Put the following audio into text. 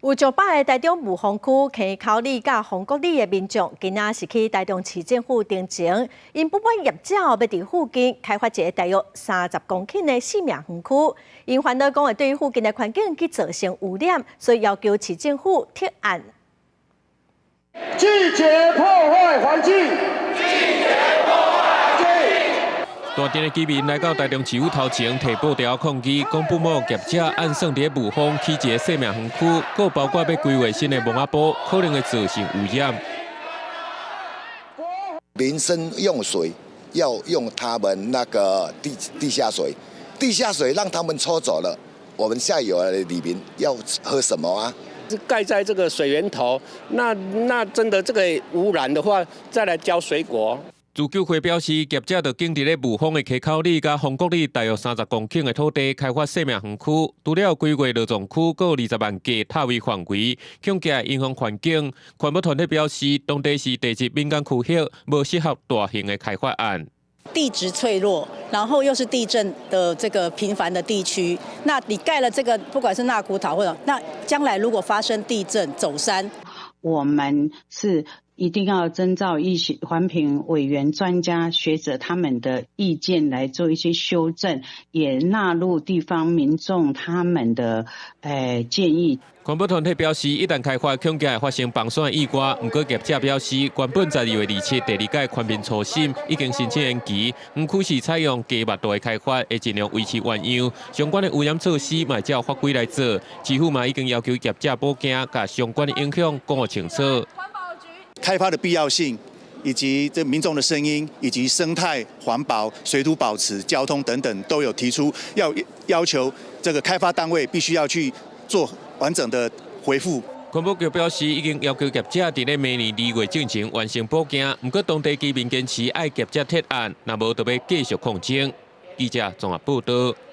有上百个台中霧峰區坑口里佮豐國里的民眾，今仔是去台中市政府陳情，𪜶不滿業者欲佇附近開發一个大約30公頃的細命園區，𪜶煩惱講會對附近的環境去造成污染，所以要求市政府撤案。拒絕破壞環境。拒絕破壞環境。大陣的居民來到台中市府頭前，提布條抗議，講不滿業者按算佇霧峰起一个細命園區，閣包括欲規劃新的墓仔埔，可能會造成污染。民生用水要用他們那個地下水，地下水讓他們抽走了，我們下游的里民要喝什麼啊？是蓋在這個水源頭，那真的這個污染的話，再來澆水果。自救會表示，業者就揀佇咧霧峰的溪口里佮豐國里大約30公頃的土地開發細命園區，除了規劃落葬區，閣有20萬計塔位範圍，恐驚影響環境。環保團體表示，當地是地質敏感區域，無適合大型的開發案。地質脆弱，然後又是地震的這個頻繁的地區，那你蓋了這個，不管是納骨塔或者那將來如果發生地震走山，我們是一定要遵照一些環評委員、專家學者他們的意見來做一些修正，也納入地方民眾他們的建議。環保團體表示，一旦開發，恐驚會發生崩山意外。毋過業者表示，原本在2月27第二屆環評初審已經申請延期，園區是採用低密度的開發，會盡量維持原樣。相關的污染措施嘛照法規來做，市府嘛已經要求業者補件，共相關的影響講清楚。開發的必要性，以及這民眾的聲音，以及生態環保、水土保持、交通等等，都有提出要求這個開發單位必須要去做完整的回復。環保局表示，已經要求業者佇咧明年2月進前完成補件，毋過當地居民堅持愛業者撤案，若無就欲繼續抗爭。記者綜合報導。